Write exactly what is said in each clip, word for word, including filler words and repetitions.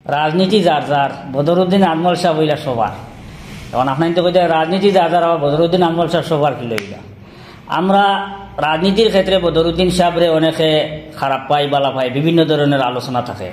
রাজনীতি যার যার, বদরুদ্দিন আজমল সাহেব অইলা সবার। এখন আপনাইনতে কইতা রাজনীতি যার যার, আবার বদরুদ্দিন আজমল সাহেব সবার কিলা অইলা? আমরা রাজনীতির ক্ষেত্রে বদরুদ্দিন সাহেবরে অনেকে খারাপ পায়, বালা পায়, বিভিন্ন ধরনের আলোচনা থাকে।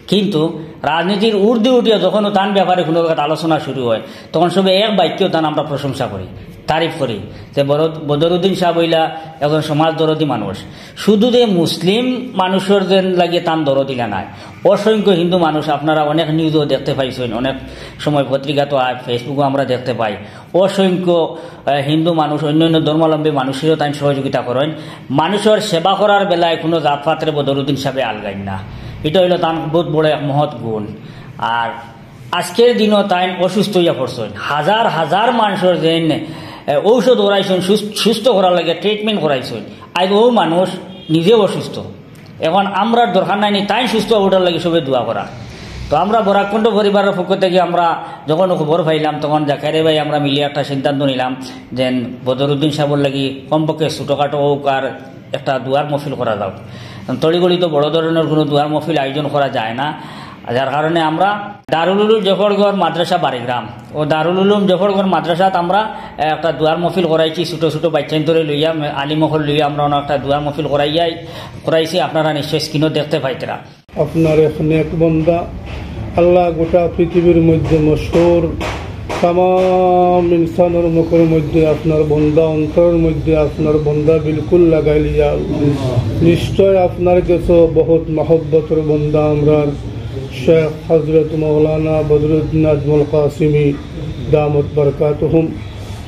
কিন্তু রাজনীতির ঊর্ধ্বে উঠিয়া যখন তান ব্যাপারে কোনো জাগাত আলোচনা শুরু হয়, তখন সবে এক বাক্যে তান আমরা প্রশংসা করি, তারিফ করি। তে বর-, বদরুদ্দিন সাহেব অইলা একজন সমাজ দরদি মানুষ। শুধু যে মুসলিম মানুষর যেন লাগে তান দরদ ইলা নায়, অসংখ্য হিন্দু মানুষ, আপনারা অনেক নিউজও দেখতে পাইছেন, অনেক সময় পত্রিকাত আয়, Facebook-ও আমরা দেখতে পাই, অসংখ্য, আহ, হিন্দু মানুষ, অন্য অন্য ধর্মাবলম্বী মানুষেরও তাইন সহযোগিতা করেন। মানুষর সেবা করার বেলায় কোনো জাতপাতরে বদরুদ্দিন সাহেবে আলগাইন না, এটা হইল তান বহুত বড় এক মহৎ গুণ। আর আজকের দিনও তাইন অসুস্থ হইয়া পড়ছেন, হাজার হাজার মানুষের যেন, আহ, ঔষধ করাইছেন, সুস-, সুস্থ করার লাগে ট্রিটমেন্ট করাইছেন। আজ ও মানুষ নিজেও অসুস্থ। এখন আমরার দরকার নাই নি, তাইন সুস্থ অইবার লাগি সবে দোয়া করা। তো আমরা বরাককণ্ঠ পরিবারের পক্ষ থেকে আমরা যখন খবর পাইলাম, তখন জাকারিয়া ভাই আমরা মিলিয়া একটা সিদ্ধান্ত নিলাম যে বদরুদ্দিন সাহেবর লাগি কমপক্ষে ছোটোখাটো হোক আর একটা দোয়ার মহফিল করা যাউক। তড়িঘড়ি তো বড় ধরনের কোনো দোয়ার মহফিল আয়োজন করা যায় না, যার কারণে আমরা দারুল উলুম জফরগড় মাদ্রাসা বাড়িগ্রাম ও দারুল উলুম জফরগড় মাদ্রাসাত আমরা একটা দোয়ার মহফিল করাইছি, ছোটো ছোটো বাচ্চাইন্তরে লইয়া, আলিম অকল লইয়া আমরা অনো একটা দোয়ার মহফিল করাইয়াই, করাইছি। আপনারা নিশ্চয় স্ক্রিনও দেখতে পাইতরা। আপনার এক নেক বন্দা, আল্লাহ গোটা পৃথিবীর মধ্যে মশহুর, তামাম ইনসানর মুখর মধ্যে আপনার বন্দা, অন্তরর মধ্যে আপনার বন্দা বিলকুল লাগাইলিয়া। নিশ্চয় আপনার গেছে বহুত মহব্বতর বন্দা আমরার শেখ হযরত মাওলানা বদরুদ্দিন আজমল কাসিমি দামত বারকাতুহুম।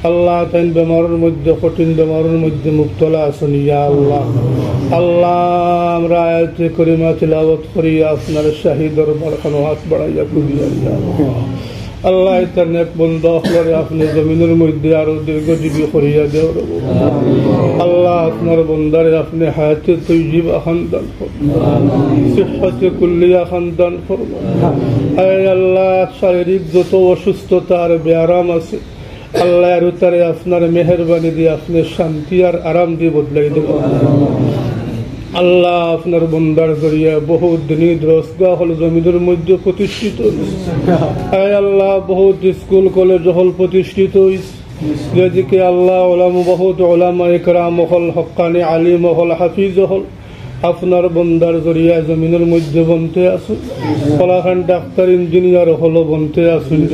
আল্লাহ, তাইন বেমারর মধ্যে, কঠিন বেমারর মধ্যে মুবতলা আছইন, ইয়া আল্লাহ। আল্লাহ, আমরা আয়াতে করিমা তিলাওয়াত করি আপনার শাহী দরবার খানো হাত বাড়াইয়া করি, ইয়া আল্লাহ। আল্লাহ, ইতার নেক বন্দা অকলরে আপনে জমিনর মধ্যে আরো দীর্ঘজীবী করিয়া দেও রে বাবা। আল্লাহ, আপনার বন্দারে আপনে হায়াতে তৈয়বা খান দান করো, সিহহাতে কুল্লিয়া খান দান করো। আয় আল্লাহ, শারীরিক যত অসুস্থতা আর ব্যারাম আছে, আল্লাহ, আর তারে আপনার মেহেরবানি দিয়া আপনে শান্তি আর আরাম দিয়া বদলাই দেও। আল্লাহ, আপনার বন্দার জরিয়া বহুত দিনই দরসগাহ অকল জমিনর মধ্যে প্রতিষ্ঠিত অইছে। আয় আল্লাহ, বহুত স্কুল কলেজ অকল প্রতিষ্ঠিত অইছে। যেদিকে আল্লাহ, ওলামা, বহুত ওলামা একরাম অকল, হক্কানি আলিম অকল, হাফিজ অকল, আপনার বন্দার জরিয়া জমিনর মধ্যে বনতে আছইন। কলাখান ডাক্তার, ইঞ্জিনিয়ার অকল বনতে আছইন।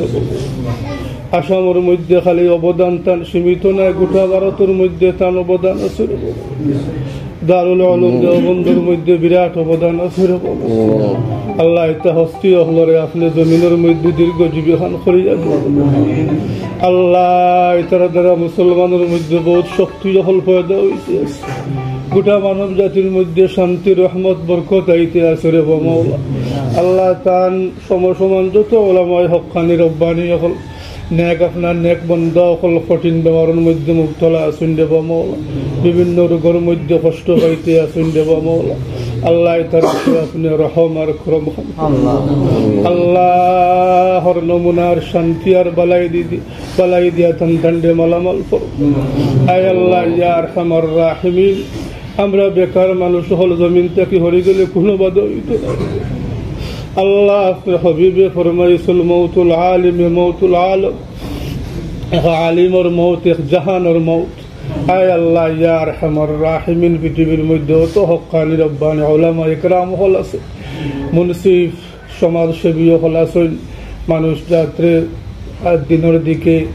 আসামর মধ্যে খালি অবদান তান সীমিত নায়, গোটা ভারতর মধ্যে তান অবদান আছে। দারুল উলুম দেওবন্দর মধ্যে বিরাট অবদান আছে। আল্লাহ, ইতা হস্তি অকলরে আপনে জমিনর মধ্যে দীর্ঘজীবী খান করিয়া দেও। আল্লাহ, ইতার দ্বারা মুসলমানর মধ্যে বহুত শক্তি অকল পয়দা অইতে আছে। গোটা মানব জাতির মধ্যে শান্তি, রহমত, বরকত আইতে আছে রে বা মওলা। আল্লাহ, তান সমসমান যত ওলামায়ে হক্কানি রব্বানি অকল, নেক, আপনার নেক বন্দা অকল কঠিন বেমারর মধ্যে মুবতলা আছইন রে বা মওলা, বিভিন্ন রোগর মধ্যে কষ্ট পাইতে আছইন রে বা মওলা। আল্লাহ, ইতার উপরে আপনে রহম আর করম করুন। আল্লাহ, হর নমুনার শান্তি আর বালাই দি, বালাই দিয়া তান তানরে মালামাল করো। আয় আল্লাহ, ইয়া আরহামার রাহিমিন, আমরা বেকার মানুষ অকল জমিন থাকি হরি গেলে কোনো বাধা অইতো নায়। আল্লাহ, আপনার হাবিবে ফরমাইছইন, "মাউতুল আলিমে মাউতুল আলম।" এক আলিমর মউত, এক জাহানর মউত। আয় আল্লাহ, ইয়া আরহামার রাহিমিন, পৃথিবীর মধ্যে অত হক্কানি রব্বানি ওলামা একরাম অকল আছে, মুনসিফ, সমাজসেবী অকল আছইন, মানুষ জাতরে আর দিনর দিকে,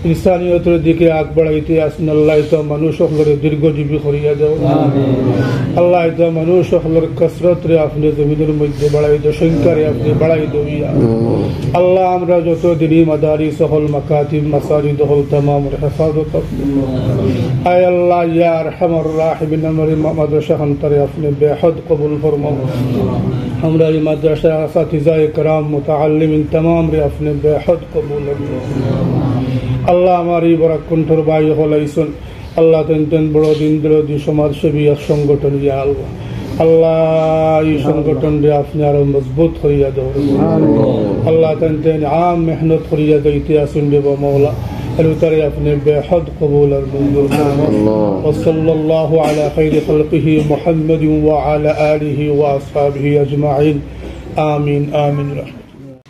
ইনসানিয়তর দিকে আগ বাড়াইতে আছইন। আল্লাহ, ইতা মানুষ অকলরে দীর্ঘজীবী করিয়া দেও। আল্লাহ, ইতা মানুষ অকলর কসরতরে আপনে জমিনর মধ্যে বাড়াই দেও, সংখ্যারে আপনে বাড়াই দেও ইয়া আল্লাহ। আমরা যত দিনি মাদারিস অকল, মাকাতিব, মাসাজিদ অকল, তামামর হেফাজত আপনে। আয় আল্লাহ, ইয়া আরহামার রাহিমিন, আমরার এই মা-, মাদ্রাসা খানতারে আপনে বেহদ কবুল ফরমাও। আমরার এই মাদ্রাসা আসাতিজা একরাম, মুতাআল্লিমিন তামামরে আপনে বেহদ কবুল ফরমাও। আল্লাহ, আমার এই বরাক কণ্ঠর ভাই অকল আইছইন। আল্লাহ, তাইন তাইন বড় দিন দরদি সমাজসেবী এক সংগঠন, ইয়া আল্লাহ। আল্লাহ, এই সংগঠনরে আপনে আরো মজবুত করিয়া দেও। আল্লাহ, তাইন তাইন আম মেহনত করিয়া যাইতে আছইন রে বা মওলা। আর তারে আপনে বেহদ কবুল আর মঞ্জুর করুন। আমিন। وصلى الله على خير خلقه محمد وعلى آله وأصحابه أجمعين. آمين، آمين.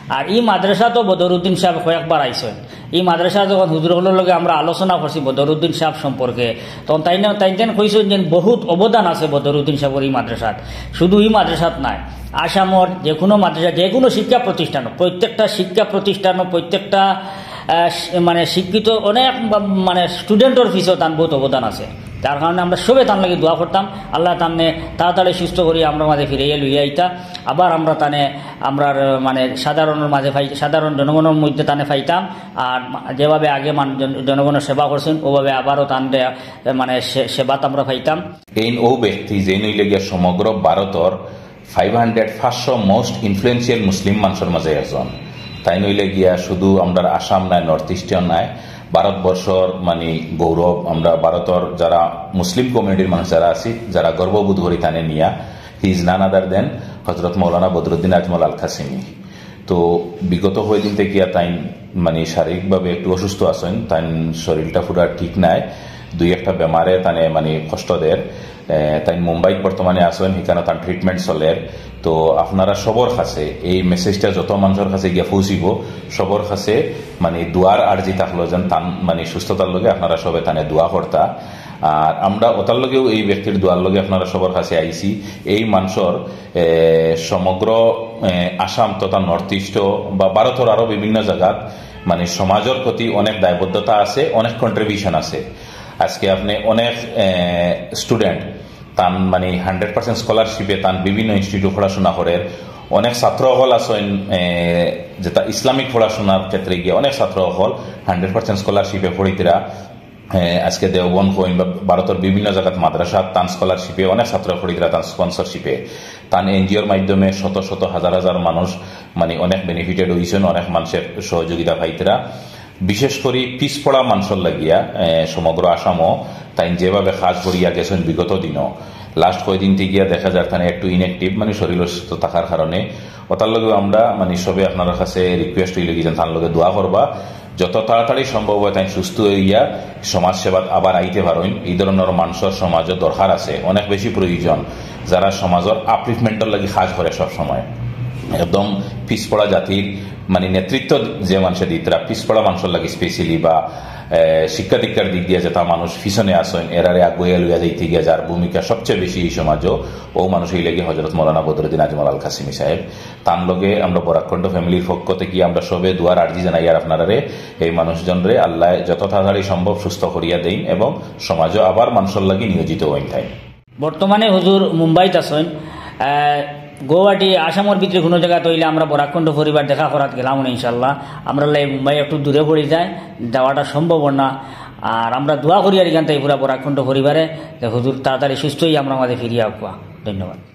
আর ই মাদ্রাসাত তো বদরুদ্দিন সাহেব কয়েকবার আইছইন। ই মাদ্রাসা যখন হুজুর অকলর লগে আমরা আলোচনা করছি বদরুদ্দিন সাহেব সম্পর্কে, তখন তাইন, তাইন তাইন কইছইন যে বহুত অবদান আছে বদরুদ্দিন সাহেবর ই মাদ্রাসাত। শুধু ই মাদ্রাসাত নায়, আসামর যে কোনো মাদ্রাসা, যে কোনো শিক্ষা প্রতিষ্ঠান, প্রত্যেকটা শিক্ষা প্রতিষ্ঠান, প্রত্যেকটা, আহ, শি-, মানে শিক্ষিত অনেক বা-, মানে স্টুডেন্টর পিছেও তান বহুত অবদান আছে। যার কারণে আমরা সবে তান লাগি দোয়া করতাম, আল্লাহ তানরে তাড়াতাড়ি সুস্থ করি আমরার মাঝে ফিরাইয়া লইয়া আইতা। আবার আমরা তানে, আমরার, মানে, সাধারণর মাঝে পাই-, সাধারণ জনগণর মধ্যে তানে পাইতাম। আর মা-, যেভাবে আগে মান-, জন-, জনগণর সেবা করছইন, ওভাবে আবারও তানরে, মানে, সে-, সেবাত আমরা পাইতাম। এইন ও ব্যক্তি যেইন অইলে গিয়া সমগ্র ভারতর ফাইভ হান্ড্রেড, পাঁচশো মোস্ট ইনফ্লুয়েন্সিয়াল মুসলিম মানষর মাঝে একজন। তাইন অইলে গিয়া শুধু আমরার আসাম নায়, নর্থ ইস্টও নায়, ভারতবর্ষর মানে গৌরব। আমরা ভারতর যারা মুসলিম কমিউনিটির মানুষ যারা আছি, যারা গর্ববোধ করি তানে নিয়া, he is none other than হজরত মৌলানা বদরুদ্দিন আজমল আল কাসিমি। তো বিগত কয়দিন থাকিয়া তাইন মানে শারীরিকভাবে একটু অসুস্থ আছইন, তাইন শরীরটা পুরা ঠিক নাই, দুই একটা বেমারে তানে মানে কষ্ট দের। এ, তাইন মুম্বাইত বর্তমানে আছইন, হিকানো তান ট্রিটমেন্ট চলের। তো আপনারা সবর কাছে এই মেসেজটা যত মানষর কাছে গিয়া পৌঁছিবো, সবর কাছে মানে দোয়ার আর্জি থাকলো যেন তান মানে সুস্থতার লগে আপনারা সবে তানে দোয়া করতা। আর আমরা ওটার লগেও এই ব্যক্তির দোয়ার লগে আপনারা সবর কাছে আইছি। এই মানষর, এ, সমগ্র, এ, আসাম তথা নর্থ ইস্ট বা ভারতর আরো বিভিন্ন জায়গাত মানে সমাজর প্রতি অনেক দায়বদ্ধতা আছে, অনেক কন্ট্রিবিউশন আছে। আজকে আপনি অনেক, এ, স্টুডেন্ট তান মানে হান্ড্রেড পার্সেন্ট স্কলারশিপে তান বিভিন্ন ইনস্টিটিউট পড়াশোনা করের। অনেক ছাত্র অকল আছইন, এ, যেটা ইসলামিক পড়াশোনার ক্ষেত্রে গিয়া অনেক ছাত্র অকল হান্ড্রেড পার্সেন্ট স্কলারশিপে পড়িতরা। এ, আজকে দেওবন্দ কইন বা ভারতর বিভিন্ন জায়গাত মাদ্রাসাত তান স্কলারশিপে অনেক ছাত্র পড়িতরা, তান স্পন্সরশিপে, তান এনজিওর মাধ্যমে শত শত হাজার হাজার মানুষ মানে অনেক বেনিফিটেড হইছইন, অনেক মানুষের সহযোগিতা পাইতরা। বিশেষ করি পিছপড়া মানষর লাগিয়া, এ, সমগ্র আসামও তাইন যেভাবে কাজ করিয়া গেছইন বিগত দিনও, লাস্ট কয়দিন থাকিয়া দেখা যার তানে একটু ইনঅ্যাক্টিভ, মানে শরীর অসুস্থ থাকার কারণে। ওটার লগেও আমরা মানে সবে আপনার কাছে রিকোয়েস্ট অইলে কি যেন তার লগে দোয়া করবা, যত তাড়াতাড়ি সম্ভব হয় তাই সুস্থ হইয়া সমাজ সেবাত আবার আইতে পারইন। এই ধরনের মানুষের সমাজও দরকার আছে, অনেক বেশি প্রয়োজন, যারা সমাজের আপলিফমেন্টর লাগি কাজ করে সব সময়। একদম পিছপড়া জাতির মানে নেতৃত্ব যে মানুষে দিতরা, পিছপড়া মানুষের লাগি স্পেশালি বা, এ, শিক্ষা দীক্ষার দিক দিয়ে যেটা মানুষ পিছনে আসেন, এরারে আগুয়ে লইয়া যাইতে গিয়া যার ভূমিকা সবচেয়ে বেশি এই সমাজও, ও মানুষ এই লেগে হজরত মৌলানা বদরুদ্দিন আজমল আল কাসিমি সাহেব। তার লগে আমরা বরাকণ্ঠ ফ্যামিলির পক্ষ থেকে আমরা সবে দোয়ার আর্জি জানাই আর আপনারারে, এই মানুষজনরে আল্লাহ যত তাড়াতাড়ি সম্ভব সুস্থ করিয়া দেইন এবং সমাজও আবার মানুষের লাগি নিয়োজিত হইন থাইন। বর্তমানে হুজুর মুম্বাইত আছইন। আহ, গৌহাটি, আসামর ভিতরে কোনো জায়গাত অইলে আমরা বরাকণ্ঠ পরিবার দেখা করাত গেলাম না ইনশাল্লাহ। আমরা লাই মুম্বাই একটু দূরে পড়ি যায়, যাওয়াটা সম্ভব না। আর আমরা দোয়া করি আর এখান থেকে পুরা বরাকণ্ঠ পরিবারে যে হুজুর তাড়াতাড়ি সুস্থ হয়ে আমরা মাঝে ফিরিয়া আউক্কা। ধন্যবাদ।